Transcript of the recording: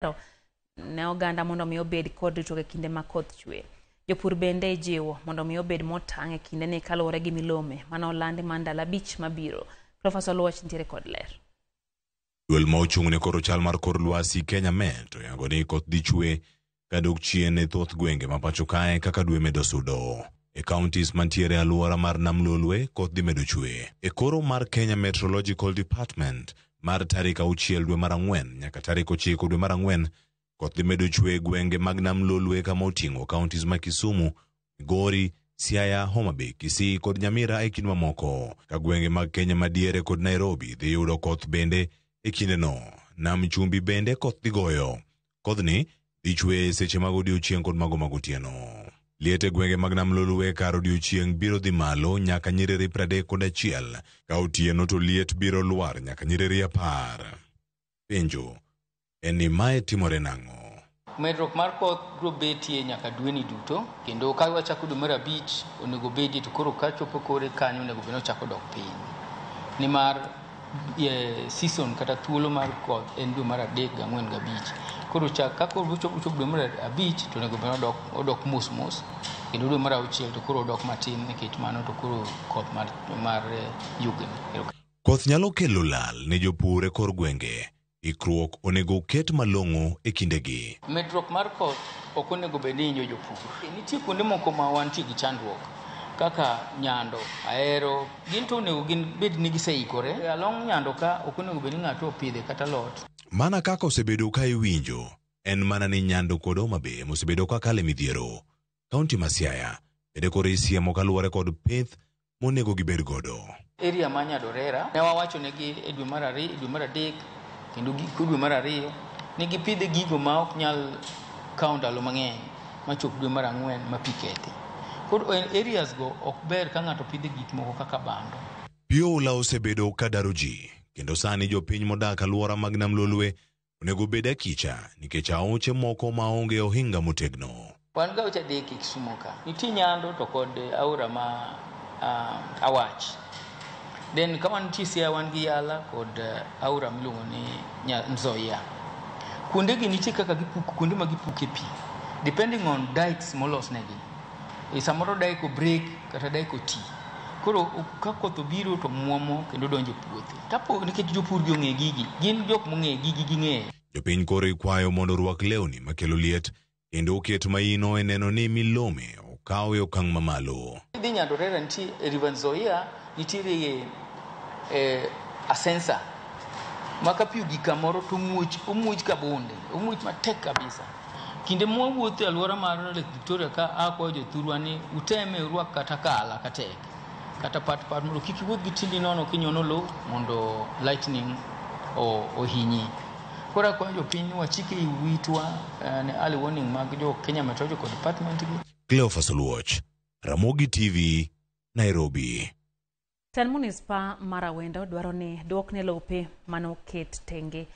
Okwero ne oganda mondo mi obed kod ritruok e kinde ma koth chwe. Jopur bende ijiwo mondo mi obed motang' e kindeni kaluwore gi milome mane olandi mar ndalo abich mabiro. Cleophas Oluoch nitiere kod ler. Duol ma ochung' ne koro chal mar kor lwasi Kenya Met oyango ni koth dhi chwe kadok chien e thoth gwenge ma pacho kae kaka dwe medo sudo. E counties mantiere e alwora mar Nam Lolwe, koth dhi medo chwe. E koro mar Kenya Meteorological Department mar tarik auchiel dwe mar ang'wen nyaka tarik ochiko dwe mar ang'wen, koth dhi medo chwe e gwenge mag Nam Lolwe kama oting'o counties ma Kisumu, Migori, Siaya, Homa Bay, Kisii kod Nyamira e kind mamoko. Ka gwenge mag Kenya madiere kod Nairobi dhi yudo koth bende e kindeno. Nam Chumbi bende koth dhi goyo. Kodhni dhi chwe e seche mag odiechieng' kod mago mag otieno. Liet e gwenge mag Nam Lolwe kar odiechieng' biro dhi malo nyaka nyiriri 31, ka otieno to liet biro lwar nyaka nyiriri 10. Penjo en ni mae timore nang'o? Medruok mar koth biro betie nyaka dweni duto kendo ka wachako dwe mar abich onego bedie to koro ka chopo kore kanyo onego bed ni ochako dok piny nimar season kata thuolo mar koth en dwe mar adek gang'wen gabich. Koro chak ka koro ochopo dwe mar abich to onego bed ni odok mos mos kendo dwe mar auchiel to koro odok matin nikech mano to koro koth mar yugni. Koth nyalo kelo lal ne jopur e kor gwenge. Ikruok onego oket malong'o e kindegi. Medruok mar koth ok onego bed ni hinyo jopur. Nitie kuonde moko ma wantie gi chandruok kaka Nyando, Ahero, gin to onego gin bed ni giseikore. Along Nyando ka ok onego bed ni ng'ato opidhe kata alot. Mana kaka osebedo ka iwinjo, en mana ni Nyando kod Homa Bay mosebedo ka kale midhiero. Kaunti ma Siaya bende koro isiemo kaluwore kod pith monego gibed godo. Area ma Nyadorera ne wawacho negi e dwe mar ariyo, dwe mar adek kendo giko dwe mar ariyo ni gipidhe gigo ma ok nyal kawo ndalo mang'eny machop dwe mar ang'wen ma pi kethi. Koro areas go ok ber ka ng'ato pidhe gik moko kaka bando. Pi oula osebedo ka daro ji kendo sani jopiny modak alwora mag Nam Lolwe onego obed akicha nikech aoche moko ma onge ohinga motegno. Wan gi aoche adek e Kisumu ka. Nitie Nyando to kod aora ma Awach. Then ka wantie Siaya wan gi Yala kod aora miluongo ni Nzoia. Kuondegi nitie kaka gipuko, kuonde ma gipuke pi. Depending on dikes molosnegi. E samoro dike o break kata dike oti. Koro ka koth obiro to muomo kendo donjo e puothe. Kapo nikech jopur gi ong'e gigi, gin jok mong'e gigi ging'eyo. Jopiny koro ikwayo mondo orwak lewni makelo liet kendo oket maino e neno ni milome okaw e okang' mamalo. Idhi Nyandorera nitie e River Nzoia nitiere a sensor ma ka pi ogik kamoro to omuoch omuoch ka bunde omuoch matek kabisa. Kinde mwawuotho e alwora mar Lake Victoria ka akwayo jothurwa ni uteme urwak kata kala katek kata pat pat mondo kik iwuoth gi tiendi nono kinyono lo mondo lightning ohinyi. Koro akwayo jopiny ni wachike itwa ne early warning mag jo Kenya Meteorological Department gi. Cleophas Oluoch, Ramogi TV, Nairobi. Tend munispa mar Awendo dwaro ni duokne lope mane oket tenge.